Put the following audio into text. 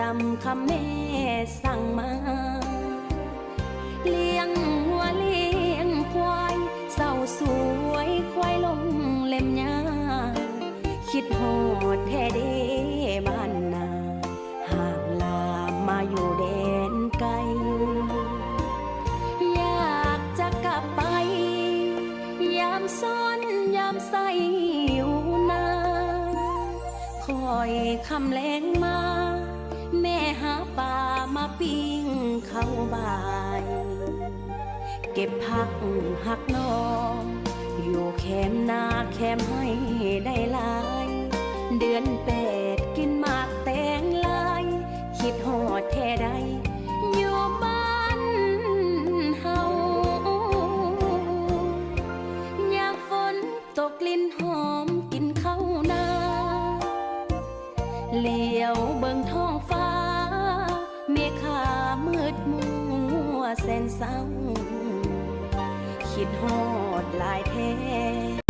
ຕາມຄຳແມ່ສັ່ງມາ ລ້ຽງງົວລ້ຽງຄວາຍ ເຊົ້າສວຍຄວາຍລົງເລັມຫຍ້າ ຄິດຮອດແທ້ເດ້ບ້ານນາ ຫາກລາມາຢູ່ແດນໄກ ຢາກຈະກັບໄປ ຍາມຊອນຍາມໃສຢູ່ນາ ຄ່ອຍຄ່ຳແລງມາ ແມ່ຫາປາມາປີ້ງເຂົ້າບ່າຍ ເກັບຜັກຮັກນ້ອງ ຢູ່ແຄມນາແຄມໄຮ່ໄດ້ຫຼາຍ ເດືອນແປດກິນໝາກແຕງລາຍ ຄິດຮອດແທ້ໃດ ຢູ່ບ້ານເຮົາ ຍາມຝົນຕົກ ກິ່ນຫອມກິ່ນເຂົ້ານາ ຫຼຽວເບິ່ງທ້ອງຟ້າ ເມຄາມືດມົວແສນເສົ້າ ຄິດຮອດຫຼາຍແທ້